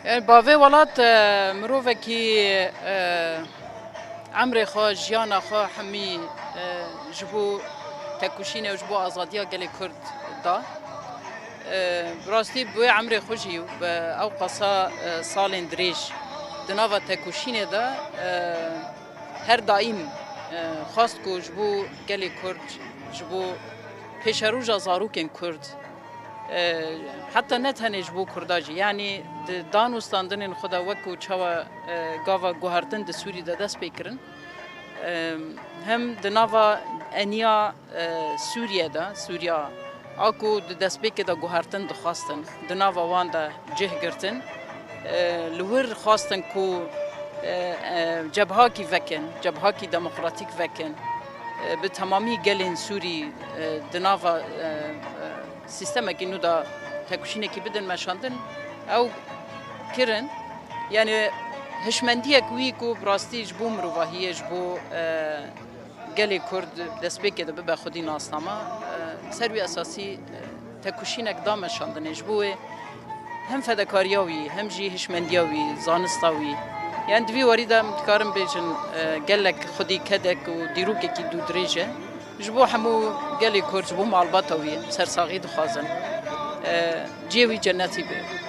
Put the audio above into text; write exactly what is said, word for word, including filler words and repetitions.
E, bavê welat, e, mirovekî, e, emrê xwe, jiyana xwe hemî, e, ji bo tekoşînê û ji bo azadiya gelê Kurd da. E, bi rastî bi wê emrê xwe jî û bi ew qasa, e, salên dirêj di nava tekoşînê de, e, her daîm, e, xwest ku ji bo gelê Kurd, ji bo pêşeroja zarokên Kurd, e, heta ne tenê ji bo Kurda jî, yanî di dan û standinên xwe de wek ku çawa, e, gava guhertin di Sûrî de dest pê kirin, e, hem di nava eniya, e, Sûriye de, Sûriya a ku di destpêkê de guhertin dixwastin, di nava wan de cih girtin, e, li wir xwastin ku, e, e, cebhakî vekin, cebhakî demokratîk vekin, e, bi temamî gelên Sûrî, e, di nava, e, e, sîstemekî nû de tekoşînekî bidin meşandin, ew kirin. Yani hişmendiyek wî ku bi rastî ji bo mirovahiyê, ji bo, e, gelê Kurd destpêkê de bibe xwedî nasname, e, ser wî esasî, e, tekoşînek da meşandinê. Ji bo wê hem fedekariya wî, hem jî hişmendiya wî, zanista wî. Yani di vî warî de em dikarin bêjin, e, gelek xwedî kedek û dîrokekî dûdirêj e. Ji bo hemû gelê Kurd, ji bo malbata wî, sersaxî dixwazin. E, cihê wî cennetî be.